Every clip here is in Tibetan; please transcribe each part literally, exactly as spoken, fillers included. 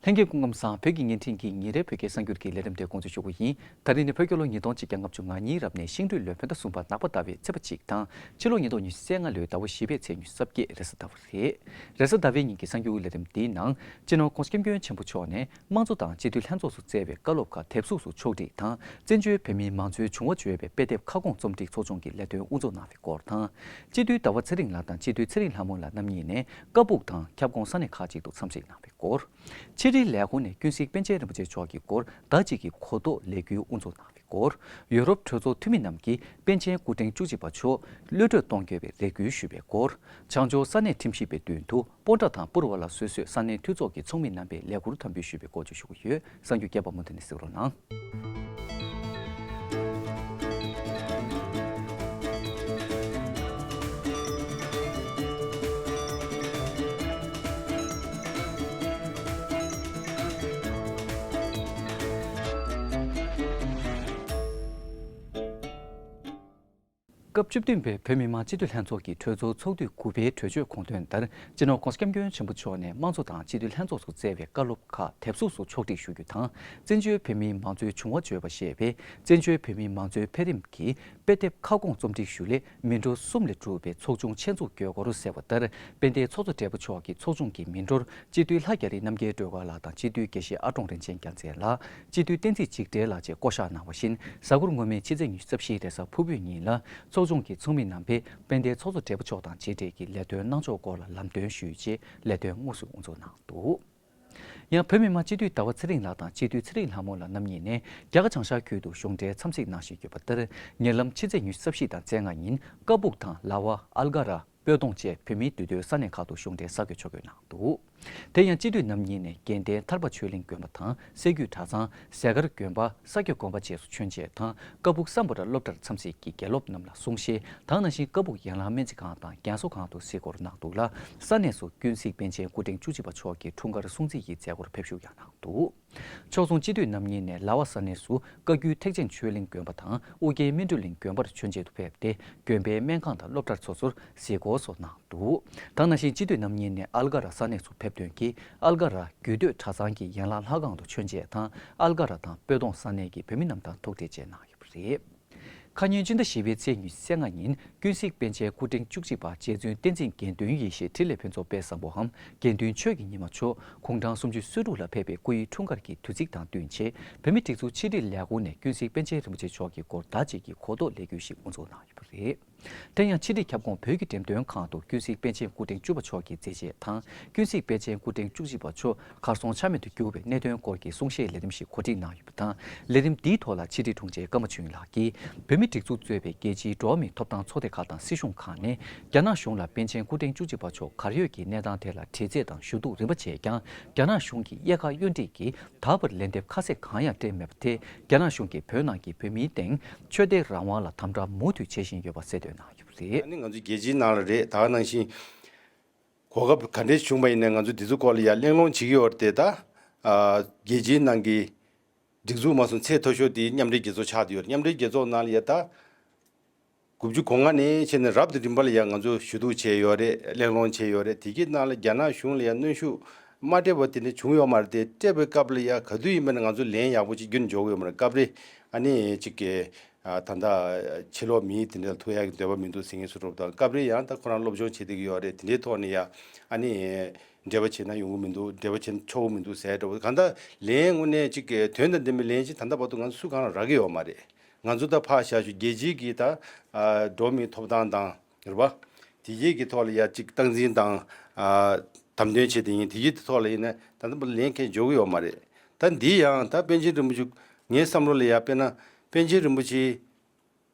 ལྷན་རྒྱས་སྐུ་ཁམས་བཟང་། བོད་ཀྱི་བརྙན་འཕྲིན་གྱི་ཉིན་རེའི་བོད་སྐད་གསར་འགྱུར་གྱི་ལས་རིམ་དེ་འགོ་འཛུགས་ཞུ་གི་ཡིན། ད་རིང་ནི་བོད་རྒྱལ་ལོ་ཉིས་སྟོང་ཆིག་བརྒྱ་ལྔ་བཅུ་ང་གཉིས་རབ་གནས་ཤིང་སྦྲུལ་ལོའི་བོད་ཟླ་གསུམ་པ་ནག་པ་ཟླ་བའི་ཚེས་པ་གཅིག་དང་། ཕྱི་ལོ་ཉིས་སྟོང་ཉི་ཤུ་རྩ་ལྔ་ལོའི་ཟླ་བ་བཞི་པའི་ཚེས་ཉི་ཤུ་རྩ་བརྒྱད་རེས་གཟའ་ཟླ་བ་རེད། རེས་གཟའ་ཟླ་བའི་ཉིན་གྱི་གསར་འགྱུར་ལས་རིམ་འདིའི་ནང་། སྤྱི་ནོར་༸གོང་ས་༸སྐྱབས་མགོན་ཆེན་པོ་མཆོག་ནས་དམངས་གཙོ་དང་སྤྱི་འཐུས་ལྷན་ཚོགས་སུ་བསྩལ་བའི་བཀའ་སློབ་ཁག་དེབ་གཟུགས་སུ་ཕྱོགས་བསྒྲིགས་དང་། བཙན་བྱོལ་བོད་མིའི་མང་གཙོའི་བྱུང་བ་བརྗོད་པའི་དཔེ་དེབ་ཁ་སྐོང་རྩོམ་སྒྲིག་ཚོགས་ཆུང་གི་ལས་དོན་དབུ་འཛུགས་གནང་བའི་སྐོར་དང་། སྤྱི་འཐུས་ཟླ་བ་ཚེ་རིང་ལགས་དང་སྤྱི་འཐུས་ཚེ་རིང་ལྷ་མོ་ལགས་རྣམ་གཉིས་ནས་ཀ་སྦུག་དང་ཁྱབ་ཁོངས་ས་གནས་ཁག་ཅིག་ཏུ་འཚམས་གཟིགས་གནང་བའི་སྐོར། ཕྱི་དྲིལ་ལས་ཁུངས་ནས་ཀུན་གཟིགས་པཎ་ཆེན་རིན་པོ་ཆེ་མཆོག་གི་སྐོར་ཟླ་གཅིག་གི་གོ་རྟོགས་ལས་འགུལ་དབུ་འཛུགས་གནང་བའི་སྐོར། ཡོ་རོབ་གྲོས་ཚོགས་འཐུས་མི་རྣམས་ཀྱིས་པཎ་ཆེན་སྐུ་ཕྲེང་བཅུ་གཅིག་པ་མཆོག་གློད་བཀྲོལ་གཏོང་དགོས་པའི་རེ་སྐུལ་ཞུས་པའི་སྐོར། བྱང་ཕྱོགས་ས་གནས་ཁྲིམས་ཞིབ་པའི་མདུན་དུ་སྤོན་ཊ་དང་པུ་ར་བ་ལ་སོ་སོས་ས་གནས་འཐུས་ཚོགས་ཀྱི་ཚོགས་མི་རྣམ་པས་ལས་འཁུར་དམ་འབུལ་ཞུས་པའི་སྐོར་བཅས་ཞུ་གི་ཡོད། གསར་འགྱུར་རྒྱས་པ་མུ་མཐུད་ནས་གཟིགས་རོགས་གནང་། སྐབས་བཅུ་བདུན་པའི་བོད་མི་མང་སྤྱི་འཐུས་ལྷན་ཚོགས་ཀྱི་གྲོས་ཚོགས་ཚོགས་དུས་དགུ་པའི་གྲོས་ཆོད་དགོངས་དོན་ལྟར། སྤྱི་ནོར་༸གོང་ས་༸སྐྱབས་མགོན་ཆེན་པོ་མཆོག་ནས་དམངས་གཙོ་དང་སྤྱི་འཐུས་ལྷན་ཚོགས་སུ་བསྩལ་བའི་བཀའ་སློབ་ཁག་དེབ་གཟུགས་སུ་ཕྱོགས་སྒྲིག་ཞུ་རྒྱུ་དང་། བཙན་བྱོལ་བོད་མིའི་མང་གཙོའི་བྱུང་བ་བརྗོད་པ་ཞེས་པའི་བཙན་བྱོལ་བོད་མིའི་མང་གཙོའི་འཕེལ་རིམ་གྱི་དཔེ་དེབ་ཁ་སྐོང་རྩོམ་སྒྲིག་ཞུ་སླད་མི་འགྲོ་གསུམ་ལས་གྲུབ་པའི་ཚོགས་ཆུང་ཆེད་འཛུགས་དགོས་སྐོར་གསལ་བ་ལྟར། དཔལ་ལྡན་ཚོགས་གཙོ་སྦྲེལ་པོ་མཆོག་གིས་ཚོགས་ཆུང་གི་མི་འགྲོར་སྤྱི་འཐུས་ལྷ་རྒྱ་རི་རྣམ་རྒྱལ་སྒྲོལ་དཀར་ལགས་དང་། སྤྱི་འཐུས་དགེ་བཤེས་ཨ་ཀྲོང་རིན་ཆེན་རྒྱལ་མཚན་ལགས། སྤྱི་འཐུས་བསྟན་འཛིན་འཇིགས་བྲལ་ལགས་བཅས་བསྐོ་གཞག་གནང་བ་བཞིན། གཟའ་འཁོར་སྔོན་མའི་ཕྱི་ཚེས་ཉི་ཤུ་རྩ་བཞིའི་རེས་གཟའ་ཕུར་བུའི་ཉིན་ལ་ཚོགས་ཆུང་གི་ཚོགས་མི་རྣམ་པས་དཔལ་ལྡན་ཚོགས་གཙོ་སྦྲེལ་པོ་མཆོག་དང་མཇལ་འཕྲད་ཀྱིས་ལས་དོན་གནང་ཕྱོགས་སྐོར་ལ་ལམ་སྟོན་ཞུས་རྗེས་ལས་དོན་དངོས་སུ་དབུ་འཛུགས་གནང་འདུག། ཡང་བོད་མི་མང་སྤྱི་འཐུས་ཟླ་བ་ཚེ་རིང་ལགས་དང་སྤྱི་འཐུས་ཚེ་རིང་ལྷ་མོ་ལགས་རྣམ་གཉིས་ནས་རྒྱ་གར་བྱང་ཤར་ཁུལ་དུ་གཞུང་འབྲེལ་འཚམས་གཟིགས་གནང་བཞིན་ཡོད་པ་ལྟར། ཉེ་ལམ་ཕྱི་ཚེས་ཉི་ཤུ་རྩ་བཞི་དང་རྩ་ལྔ་ཉིན་ཀ་སྦུག་དང་ལ་ཝ། ཨལ་གྷ་ར། སྤོས་གདོང་བཅས་བོད་མིའི་འདུས་སྡོད་ས་གནས་ཁག་ཏུ་གཞུང་འབྲེལ་གསར་འགོད་ཕྱོགས་བསྐྱོད་གནང་འདུག། དེ་ཡང་སྤྱི་འཐུས་རྣམ་གཉིས་ནས་དགེ་ལྡན་ཐར་པ་ཆོས་གླིང་དགོན་པ་དང་། སེར་རྒྱུད་གྲྭ་ཚང་། ཟས་དཀར་དགོན་པ། ས་སྐྱ་དགོན་པ་བཅས་སུ་མཆོད་མཇལ་དང་། ཀ་སྦུག་སམ་བྷོ་ཊ་སློབ་གྲྭར་འཚམས་གཟིགས་ཀྱིས་དགེ་སློབ་རྣམས་ལ་གསུང་བཤད་དང་། ནང་བཞིན་ཀ་སྦུག་ཡན་ལག་སྨན་རྩིས་ཁང་དང་རྒན་གསོ་ཁང་དུ་གཟིགས་སྐོར་གནང་འདུག་ལ། ས་གནས་སུ་ཀུན་གཟིགས་པཎ་ཆེན་སྐུ་ཕྲེང་བཅུ་གཅིག་པ་མཆོག་གི་འཁྲུངས་སྐར་སྲུང་བརྩི་ཡི་མཛད་སྒོར་ཕེབས་ཞུགས་ཡང་གནང་འདུག། ཕྱོགས་མཚུངས་སྤྱི་འཐུས་རྣམ་གཉིས་ནས་ལ་ཝ་ས་གནས་སུ་བཀའ་བརྒྱུད་ཐེག་ཆེན་ཆོས་གླིང་དགོན་པ་དང་ཨུ་རྒྱན་སྨིན་གྲོལ་གླིང་དགོན་པར་མཆོད་མཇལ་དུ་ཕེབས་ཏེ། དགོན་པའི་སྨན་ཁང་དང་སློབ་གྲྭར་སོ་སོར་གཟིགས་སྐོར་སོགས་གནང་འདུག། དེ་ནང་བཞིན་སྤྱི་འཐུས་རྣམ་གཉིས་ནས་ཨལ་གྷ་ར་ས་གནས་སུ་ཕེབས་དོན་གྱིས། ཨལ་གྷ་ར་རྒྱུད་སྟོད་གྲྭ་ཚང་གི་ཡན་ལག་ལྷ་ཁང་དུ་མཆོད་མཇལ་དང་། ཨལ་གྷ་ར་དང་སྤོས་གདོང་ས་གནས་ཀྱི་བོད་མི་རྣམས་དང་ཐུག་འཕྲད་བཅས་གནང་ཡོད་པ་རེད། ཁ་ཉིན་སྤྱི་ཟླ་བཞི་པའི་ཚེས་ཉི་ཤུ་རྩ་ལྔ་ཉིན་ཀུན་གཟིགས་པཎ་ཆེན་སྐུ་ཕྲེང་བཅུ་གཅིག་པ་རྗེ་བཙུན་བསྟན་འཛིན་དགེ་འདུན་ཡེ་ཤེས་འཕྲིན་ལས་ཕུན་ཚོགས་དཔལ་བཟང་པོའམ་དགེ་འདུན་ཆོས་ཀྱི་ཉི་མ་མཆོག་དགུང་གྲངས་སུམ་ཅུ་སོ་དྲུག་ལ་ཕེབས་པའི་སྐུ་ཡི་འཁྲུངས་སྐར་གྱི་དུས་ཚིགས་དང་བསྟུན་ཆེད། བོད་མིའི་སྒྲིག་འཛུགས་ཕྱི་དྲིལ་ལས་ཁུངས་ནས་ཀུན་གཟིགས་པཎ་ཆེན་རིན་པོ་ཆེ་མཆོག་གི་སྐོར་ཟླ་གཅིག་གི་གོ་རྟོགས་ལས་འགུལ་ཞིག་དབུ་འཛུགས་གནང་ཡོད་པ་རེད། དེ་ཡང་ཕྱི་དྲིལ་ཁྱབ་ཁོངས་བོད་ཀྱི་འགྲེམས་སྟོན་ཁང་དུ་ཀུན་གཟིགས་པཎ་ཆེན་སྐུ་ཕྲེང་བཅུ་པ་མཆོག་གི་མཛད་རྗེས་དང་། ཀུན་གཟིགས་པཎ་ཆེན་སྐུ་ཕྲེང་བཅུ་གཅིག་པ་མཆོག་གར་སོང་ཆ་མེད་དུ་གྱུར་བའི་གནད་དོན་སྐོར་གྱི་གསུང་བཤད་ལས་རིམ་ཞིག་གོ་སྒྲིག་གནང་ཡོད་པ་དང་། ལས་རིམ་འདིའི་ཐོག་ལ་ཕྱི་དྲིལ་དྲུང་ཆེ་ཀརྨ་ཆོས་དབྱིངས་ལགས་ཀྱིས། བོད་མིའི་སྒྲིག་འཛུགས་གཙོས་པའི་རྒྱལ་སྤྱིའི་འགྲོ་བ་མིའི་ཐོབ་ཐང་ཚོགས་སྡེ་ཁག་དང་སྲིད་གཞུང་ཁག་ནས། རྒྱ་ནག་གཞུང་ལ་པཎ་ཆེན་སྐུ་ཕྲེང་བཅུ་གཅིག་པ་མཆོག་གར་ཡོད་ཀྱི་གནས་སྟངས་ཐད་ལ་དྲི་རྩད་དང་ཞུ་གཏུག་རིམ་པ་བྱས་ཀྱང་། རྒྱ་ནག་གཞུང་གིས་དབྱེ་ཁག་གཡོ་འདྲེས་ཀྱིས་ད་བར་ལན་འདེབས་ཁ་གསལ་གང་ཡང་སྤྲད་མེད་པ་དེས། རྒྱ་ནག་གཞུང་གིས་བོད་ནང་གི་བོད་མིའི་སྟེང་ཆོས་དད་རང་དབང་ལ་དམ་དྲག་མུ་མཐུད་བྱེད་བཞིན་ཡོད་པ་གསལ་སྟོན་གནང་ཡོད་པ་རེད། ཨ་ནི་ང་ཚོ་རྒྱལ་སྤྱིའི་ནང་ལ་རེད། ད་ག་ནང་བཞིན་གོ་སྐབས་ག་འདྲས་བྱུང་བ་ཡིན་ནའི་ང་ཚོ་འདི་ཚོ་སྐོར་ལ་ཡ་གླེང་སློང་བྱེད་ཀྱི་ཡོད་རེད་དེ། ད་ཨ་རྒྱལ་སྤྱིའི་ནང་གི་སྒྲིག་འཛུགས་མ་སོང་ཚད་མཐོ་ཤོས་དེ་མཉམ་འབྲེལ་རྒྱལ་ཚོགས་ཆགས་བསྡད་ཡོད་རེད། མཉམ་འབྲེལ་རྒྱལ་ཚོགས་ནང་ལ་ཡ་ད་དགུ་བཅུ་གོ་ལྔ་ནས་བྱས་ནས་རབ་ཏུ་རིམ་པ་ལ་ཡ་ང་ཚོ་ཞུ་གཏུག་བྱས་ཡོད་རེད། གླེང་སློང་བྱས་ཡོད་རེད། དེ་གི་ནང་ལ་རྒྱ་ནག་གཞུང་ལ་ཡ་གནོན་ཤུགས་མ་སྤྲད་པ་དེ་འདྲ་བྱུང་ཡོད་མ་རེད་དེ། སྤྲད་པའི་སྐབས་ལ་ཡ་ག་དུས་ཡིན་པ་ན་ང་ཚོ་ལན་ཡག་པོ་ཅིག་རྒྱུན་འཇོག་གི་ཡོད་མ་རེད། སྐབས་རེ་ཨ་ནི་ཅིག་གི་ཨ་ད་ལྟ་ཕྱི་ལོགས་མི་དེ་འདྲ་ལ་ཐུག་ཡག་གི་འདོད་པ་མི་འདུག་ཟེར་མཁན་སུ་འགྲོ་དང་། སྐབས་རེ་ཡང་ད་ཁོ་རང་སློབ་སྦྱོང་བྱེད་བསྡད་ཀྱི་ཡོད་རེད། དེ་འདྲའི་ཐོག་ནས་ཡ་ཨ་ནི་འབྲེལ་བ་བྱེད་ན་ཡོང་གི་མི་འདུག། འབྲེལ་བ་བྱེད་ཆོག་གི་མི་འདུག་ཟེར་འགྲོ། གང་ལྟར་ལན་དངོས་གནས་ཅིག་གི་དོན་དང་ལྡན་པའི་ལན་ཅིག་ད་ལྟ་བར་དུ་ང་ཚོ་སུ་གང་ལ་རག་གི་ཡོད་མ་རེད། ང་ཚོ་ད་ཕར་བཞག་ཞུ་རྒྱལ་སྤྱིའི་གི་ད་ཨ་འགྲོ་བ་མིའི་ཐོབ་ཐང་དང་རེད་པ། དེ་གའི་གི་ཐོག་ལ་ཡ་ཅིག་སྟངས་འཛིན་དང་ཨ་དམ་དོན་བྱེད་དེ་ཡིན། དེ་གའི་ཐོག་ལ་ཡིན་ན་ད་ལྟ་བར་ལན་གང་འཇོག་གི་ཡོད་མ་རེད། ད་འདི་ཡང་ད་པཎ་ཆེན་རིན་པོ་ཆེ་ངའི་བསམ་བློ་ལ་ཡ་དཔེར་ན་པཎ་ཆེན་རིན་པོ་ཆེ་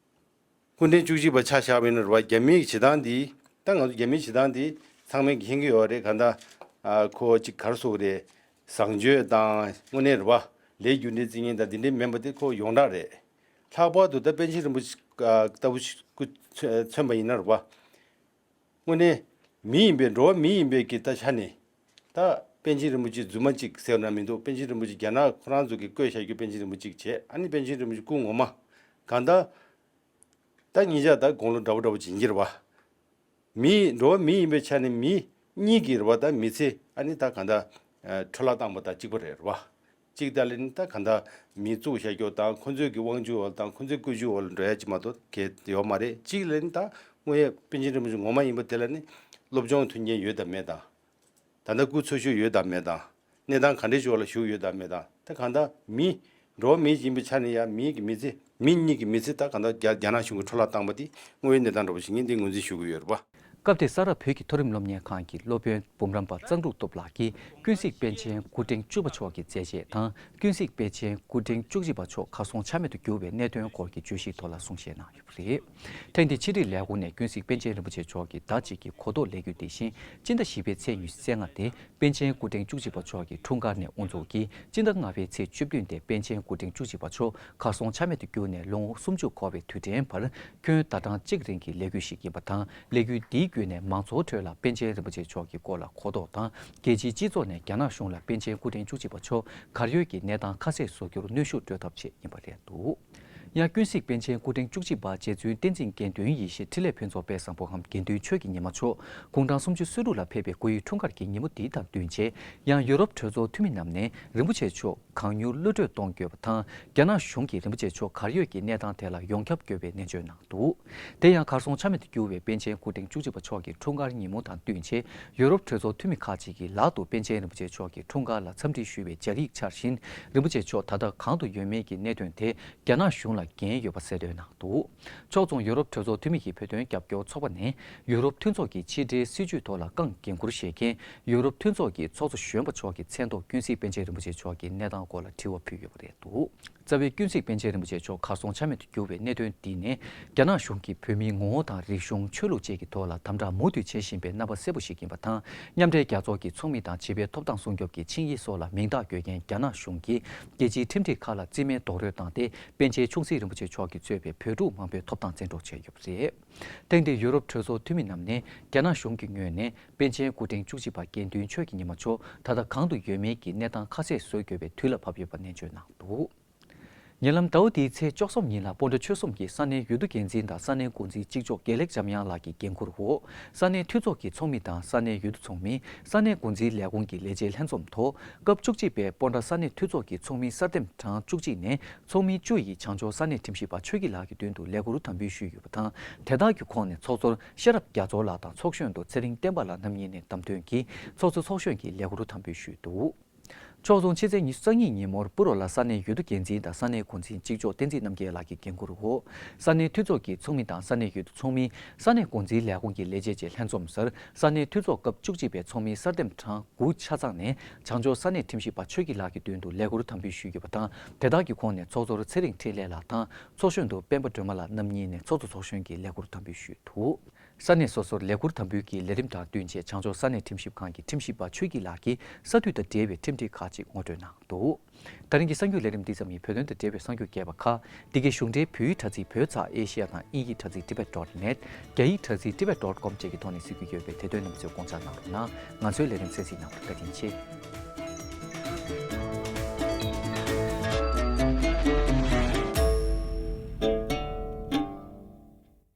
སྐུ་ཕྲེང་བཅུ་གཅིག་པ་ཆ་བཞག་པ་ཡིན་ན་རེད་པ། རྒྱ་མིའི་བྱེད་སྟངས་འདི་ད་ང་ཚོ་རྒྱ་མིའི་བྱེད་སྟངས་འདི་ཚང་མས་མཁྱེན་གྱི་ཡོད་རེད། གང་ལྟར་ཨ་ཁོ་ཅིག་ག་རེ་ཟེར་དགོས་རེད། བཟང་སྤྱོད་དང་དངོས་གནས་རེད་པ། ལས་རྒྱུ་འབྲས་བརྩི་མཁན་དང་འདི་འདྲའི་མིན་པ་དེ་ཁོ་ཡོངས་གྲགས་རེད། ལྷག་པར་དུ་ད་པཎ་ཆེན་རིན་པོ་ཆེ་ཨ་ལྟ་བུ་ཞིག་སྐུ་མཚོན་པ་ཡིན་ན་རེད་པ། དངོས་གནས་མི་ཡིན་པའི་འགྲོ་བ་མི་ཡིན་པའི་གི་ད་ཆ་ནས་ད་པཎ་ཆེན་རིན་པོ་ཆེ་རྫུན་མ་གཅིག་ཟེར་ན་མི་འདུག། པཎ་ཆེན་རིན་པོ་ཆེ་རྒྱ་ནག་ཁོ་རང་ཚོ་གིས་བསྐོས་བཞག་རྒྱུ་པཎ་ཆེན་རིན་པོ་ཆེ་གཅིག་བྱས། ཨ་ནི་པཎ་ཆེན་རིན་པོ་ཆེ་སྐུ་ངོ་མ་གང་ལྟར་ད་གཉིས་ཆ་ད་དགུང་ལོ་འདྲ་པོ་འདྲ་པོ་ཅིག་ཡིན་གྱི་རེད་པ། མི་འགྲོ་བ་མི་ཡིན་པའི་ཆ་ནས་མི་གཉིས་ཀྱི་རེད་པ། ད་མི་ཚེ་ཨ་ནི་ད་གང་ལྟར་ འཕྲོ་བརླག་བཏང་པ་དང་གཅིག་པ་རེད་རེད་བ། གཅིག་ད་ལེན་ད་ག་འདྲ་མི་བཙུགས་བཞག་རྒྱུ་དང་ཁོ་ཚོའི་གི་དབང་སྒྱུར་འོག་དང་ཁོ་ཚོའི་བཀོད་ཇུས་འོག་ལ་འགྲོ་ཡ་ཅིག་མ་གཏོགས་གལ་ཡོད་མ་རེད། གཅིག་ལེན་ད་དངོས་ཡོད་པཎ་ཆེན་རིན་པོ་ཆེ་ངོ་མ་ཡིན་པ་དེ་ལ་ནི་སློབ་སྦྱོང་མཐུན་རྐྱེན་ཡོད་དམ་མེད་དང་། ད་ལྟ་སྐུ་འཚོ་བཞུགས་ཡོད་དམ་མེད་དང་། གནས་སྟངས་ག་འདྲའི་ཞོར་ལ་བཞུགས་ཡོད་དམ་མེད་དང་། ད་གང་ལྟར་མི། འགྲོ་བ་མི་ཡིན་པའི་ཆ་ནས་ཡང་མི་གི་མི་ཚེ། མི་གཉིས་ཀྱི་མི་ཚེ་ད་གང་ལྟར་རྒྱ་རྒྱ་ནག་གཞུང་གིས་འཕྲོ་བརླག་བཏང་པ་དེ་དངོས་ཡོད་གནས་སྟངས་འདྲ་པོ་ཞིག་ངས་འདི་ངོས་འཛིན་ཞུ་གི་ཡོད་རེད་པ། སྐབས་དེར་ས་རཱ་བོད་ཀྱི་མཐོ་རིམ་སློབ་གཉེར་ཁང་གི་སློབ་དཔོན་འབུམ་རམས་པ་གཙང་ཕྲུག་སྟོབས་ལགས་ཀྱིས་ཀུན་གཟིགས་པཎ་ཆེན་སྐུ་ཕྲེང་བཅུ་པ་མཆོག་གི་མཛད་རྗེས་དང་། ཀུན་གཟིགས་པཎ་ཆེན་སྐུ་ཕྲེང་བཅུ་གཅིག་པ་མཆོག་གར་སོང་ཆ་མེད་དུ་གྱུར་བའི་གནད་དོན་སྐོར་གྱི་བརྗོད་གཞིའི་ཐོག་ལ་གསུང་བཤད་གནང་ཡོད་པ་རེད། ཐེངས་འདིའི་ཕྱི་དྲིལ་ལས་ཁུངས་ནས་ཀུན་གཟིགས་པཎ་ཆེན་རིན་པོ་ཆེ་མཆོག་གི་ཟླ་གཅིག་གི་གོ་རྟོགས་ལས་འགུལ་དེ་བཞིན་སྤྱི་ཟླ་བཞི་པའི་ཚེས་ཉི་ཤུ་རྩ་ལྔ་སྟེ། པཎ་ཆེན་སྐུ་ཕྲེང་བཅུ་གཅིག་པ་མཆོག་གི་འཁྲུངས་སྐར་ནས་དབུ་འཛུགས་ཀྱིས་སྤྱི་ཟླ་ལྔ་པའི་ཚེས་བཅུ་བདུན་སྟེ་པཎ་ཆེན་སྐུ་ཕྲེང་བཅུ་གཅིག་པ་མཆོག་གར་སོང་ཆ་མེད་དུ་གྱུར་ནས་ལོ་ངོ་སུམ་ཅུ་འཁོར་བའི་དུས་དྲན་བར་ཁྱོན་ཟླ་གྲངས་གཅིག་རིང་གི་ལས་འགུལ་ཞིག་ཡིན་པ་དང་། ལས་འགུལ་འདིའི་བརྒྱུད་ནས་མང་ཚོགས་ཁྲོད་ལ་པཎ་ཆེན་རིན་པོ་ཆེ་མཆོག་གི་སྐོར་ལ་གོ་རྟོགས་དང་། རྒྱལ་སྤྱིའི་སྤྱི་ཚོགས་ནས་རྒྱ་ནག་གཞུང་ལ་པཎ་ཆེན་སྐུ་ཕྲེང་བཅུ་གཅིག་པ་མཆོག་གར་ཡོད་ཀྱི་གནས་སྟངས་ཁ་གསལ་བཟོ་རྒྱུར་གནོན་ཤུགས་སྤྲོད་ཐབས་ཆེད་ཡིན་པ་རེད་འདུག། ཡང་ཀུན་གཟིགས་པཎ་ཆེན་སྐུ་ཕྲེང་བཅུ་གཅིག་པ་རྗེ་བཙུན་བསྟན་འཛིན་དགེ་འདུན་ཡེ་ཤེས་འཕྲིན་ལས་ཕུན་ཚོགས་དཔལ་བཟང་པོའམ་དགེ་འདུན་ཆོས་ཀྱི་ཉི་མ་མཆོག་དགུང་གྲངས་སུམ་ཅུ་སོ་དྲུག་ལ་ཕེབས་པའི་སྐུའི་འཁྲུངས་སྐར་གྱི་ཉིན་མོ་འདི་དང་བསྟུན་བྱས། ཡང་ཡུ་རོབ་གྲོས་ཚོགས་འཐུས་མི་རྣམས་ནས་རིན་པོ་ཆེ་མཆོག་གང་མྱུར་གློད་བཀྲོལ་གཏོང་དགོས་པ་དང་། རྒྱ་ནག་གཞུང་གིས་རིན་པོ་ཆེ་མཆོག་གར་ཡོད་ཀྱི་གནས་སྟངས་ཐད་ལ་ཡོངས་ཁྱབ་དགོས་པའི་ནན་བརྗོད་གནང་འདུག། དེ་ཡང་གར་སོང་ཆ་མེད་དུ་གྱུར་བའི་པཎ་ཆེན་སྐུ་ཕྲེང་བཅུ་གཅིག་པ་མཆོག་གི་འཁྲུངས་སྐར་ཉིན་མོ་དང་བསྟུན་བྱས། ཡུ་རོབ་གྲོས་ཚོགས་འཐུས་མི་ཁག་ཅིག་གིས་ལག་ཏུ་པཎ་ཆེན་རིན་པོ་ཆེ་མཆོག་གི་འཁྲུངས་སྐར་ལ་འཚམས་འདྲི་ཞུ་བའི་སྦྱར་ཡིག་འཆར་བཞིན། རིན་པོ་ཆེ་མཆོག་ད་ལྟ་གང་དུ་ཡོད་མེད་ཀྱི་གནད་དོན་དེ་རྒྱ་ནག་གཞུང་ལ་འགན་ཡོད་པ་གསལ་སྟོན་གནང་འདུག། ཕྱོགས་མཚུངས་ཡུ་རོབ་གྲོས་ཚོགས་འཐུས་མི་ཡི་བོད་དོན་རྒྱབ་སྐྱོར་ཚོགས་པ་ནས་ཡུ་རོབ་མཐུན་ཚོགས་ཀྱི་ཕྱི་འབྲེལ་སྲིད་ཇུས་ཐོག་ལ་རྐང་འགན་འཁུར་བཞེས་མཁན་ཡུ་རོབ་མཐུན་ཚོགས་ཀྱི་ཚོགས་གཙོ་གཞོན་པ་མཆོག་གི་མཚན་ཐོག་ཀུན་གཟིགས་པཎ་ཆེན་རིན་པོ་ཆེ་མཆོག་གི་གནས་སྟངས་སྐོར་ལ་དྲི་བ་ཕུལ་ཡོད་པ་རེད་འདུག། རྩ་བའི་ཀུན་གཟིགས་པཎ་ཆེན་རིན་པོ་ཆེ་མཆོག་གར་སོང་ཆ་མེད་དུ་གྱུར་བའི་གནད་དོན་འདི་ནི། རྒྱ་ནག་གཞུང་གིས་བོད་མིའི་ངོ་བོ་དང་རིག་གཞུང་། ཆོས་ལུགས་བཅས་ཀྱི་ཐོག་ལ་དམ་དྲག་མུ་མཐུད་བྱེད་བཞིན་པའི་རྣམ་པ་གསལ་པོ་ཞིག་ཡིན་པ་དང་། མཉམ་འབྲེལ་རྒྱལ་ཚོགས་ཀྱི་ཚོགས་མི་དང་བྱིས་པའི་ཐོབ་ཐང་སྲུང་སྐྱོབ་ཀྱི་ཆིངས་ཡིག་སོགས་ལ་མིང་རྟགས་བཀོད་མཁན་རྒྱ་ནག་གཞུང་གིས་རྒྱལ་སྤྱིའི་ཁྲིམས་སྒྲིག་ཁག་ལ་རྩིས་མེད་རྡོག་རོལ་བཏང་སྟེ། པཎ་ཆེན་ཆུང་སྲིད་རིན་པོ་ཆེ་མཆོག་གིས་གཙོས་པའི་བོད་ཕྲུག་མང་པོའི་ཐོབ་ཐང་བཙན་འཕྲོག་བྱས་ཡོད་པ་རེད། ཐེངས་འདིའི་ཡུ་རོབ་གྲོས་ཚོགས་འཐུས་མི་རྣམས་ནས་རྒྱ་ནག་གཞུང་གི་ངོས་ནས་པཎ་ཆེན་སྐུ་ཕྲེང་བཅུ་གཅིག་པ་དགེ་འདུན་ཆོས་ཀྱི་ཉི་མ་མཆོག་ད་ལྟ་གང་དུ་ཡོད་མེད་ཀྱི་གནས་སྟངས་ཁ་གསལ་བཟོ་དགོས་པའི་དུས་ལ་བབ་ཡོད་པ་ནན་བརྗོད་གནང་འདུག། ཉེ་ལམ་ཟླ་བ་འདིའི་ཚེས་བཅུ་གསུམ་ཉིན་ལ་སྤོན་ཊ་ཆོལ་གསུམ་གྱི་ས་གནས་ཡུལ་དུ་འགན་འཛིན་དང་ས་གནས་འགོ་འཛིན་གཅིག་ལྕོགས་དགེ་ལེགས་འཇམ་དབྱངས་ལགས་ཀྱི་འགན་འཁུར་འོག་ས་གནས་འཐུས་ཚོགས་ཀྱི་ཚོགས་མི་དང་ས་གནས་ཡུལ་དུ་ཚོགས་མི། ས་གནས་འགོ་འཛིན་ལས་ཁུངས་ཀྱི་ལས་བྱེད་ལྷན་འཛོམས་ཐོག་སྐབས་བཅུ་གཅིག་པའི་སྤོན་ཊ་ས་གནས་འཐུས་ཚོགས་ཀྱི་ཚོགས་མི་གསར་འདེམས་གྲངས་བཅུ་གཅིག་ནས་ཚོགས་མི་བཅུ་ཡིས་བྱང་ཕྱོགས་ས་གནས་ཁྲིམས་ཞིབ་པ་ཆོས་སྐྱིད་ལགས་ཀྱི་མདུན་དུ་ལས་འཁུར་དམ་འབུལ་ཞུས་ཡོད་པ་དང་། དེ་དག་གི་ཁོངས་ནས་ཚོགས་གཙོར་ཤེས་རབ་རྒྱ་མཚོ་ལགས་དང་ཚོགས་གཞོན་དུ་ཚེ་རིང་བསྟན་པ་ལགས་རྣམ་གཉིས་ནས་བདམས་ཐོན་གྱིས་ཚོགས་གཙོ་ཚོགས་གཞོན་གྱི་ལས་འཁུར་དམ་འབུལ་ཞུས་འདུག། ཕྱོགས་མཚུངས་ཕྱི་ཚེས་ཉི་ཤུ་རྩ་གཉིས་ཉིན་མོར་སྤུ་རོ་ལ་ས་གནས་ཡུལ་དུ་འགན་འཛིན་དང་ས་གནས་འགོ་འཛིན་གཅིག་ལྕོགས་བསྟན་འཛིན་རྣམ་རྒྱལ་ལགས་ཀྱི་འགན་འཁུར་འོག་ས་གནས་འཐུས་ཚོགས་ཀྱི་ཚོགས་མི་དང་ས་གནས་ཡུལ་དུ་ཚོགས་མི། ས་གནས་འགོ་འཛིན་ལས་ཁུངས་ཀྱི་ལས་བྱེད་བཅས་ལྷན་འཛོམས་སར་ས་གནས་འཐུས་ཚོགས་སྐབས་བཅུ་གཅིག་པའི་ཚོགས་མི་གསར་འདེམས་གྲངས་དགུ་ཆ་ཚང་ནས་བྱང་ཕྱོགས་ས་གནས་ཁྲིམས་ཞིབ་པ་ཆོས་སྐྱིད་ལགས་ཀྱི་མདུན་དུ་ལས་འཁུར་དམ་འབུལ་ཞུས་ཡོད་པ་དང་། དེ་དག་གི་ཁོངས་ནས་ཚོགས་གཙོར་ཚེ་རིང་འཕྲིན་ལས་ལགས་དང་ཚོགས་གཞོན་དུ་སྤེན་པ་སྒྲོལ་མ་ལགས་རྣམ་གཉིས་ནས་ཚོགས་གཙོ་ཚོགས་གཞོན་གྱི་ལས་འཁུར་དམ་འབུལ་ཞུས་འདུག། ས་གནས་སོ་སོར་ལས་འཁུར་དམ་འབུལ་གྱི་ལས་རིམ་དང་བསྟུན་ཆེད་བྱང་ཕྱོགས་ས་གནས་ཁྲིམས་ཞིབ་ཁང་གི་ཁྲིམས་ཞིབ་པ་ཆོས་སྐྱིད་ལགས་ཀྱིས་ས་འཐུས་དང་འབྲེལ་བའི་ཁྲིམས་སྒྲིག་ཁག་ཅིག་ངོ་སྤྲོད་གནང་འདུག། ད་རིང་གི་གསར་འགྱུར་ལས་རིམ་འདི་ཙམ་ཡིན། བོད་དོན་དང་འབྲེལ་བའི་གསར་འགྱུར་རྒྱས་པ་ཁག་འདི་གའི་གཞུང་འབྲེལ་བོད་ཡིག་དྲ་ཚིགས་བོད་ཙ་ཨེ་ཤི་ཡ་དང་དབྱིན་ཡིག་དྲ་ཚིགས་tibet dot net། རྒྱ་ཡིག་དྲ་ཚིགས་tibet dot com་བཅས་ཀྱི་ཐོག་ནས་གཟིགས་རྒྱུ་ཡོད་པས་དེ་དོན་རྣམས་ཚོས་དགོངས་འཇགས་གནང་རོགས་གནང་། ང་ཚོའི་ལས་རིམ་གསན་གཟིགས་གནང་བར་བཀའ་དྲིན་ཆེ།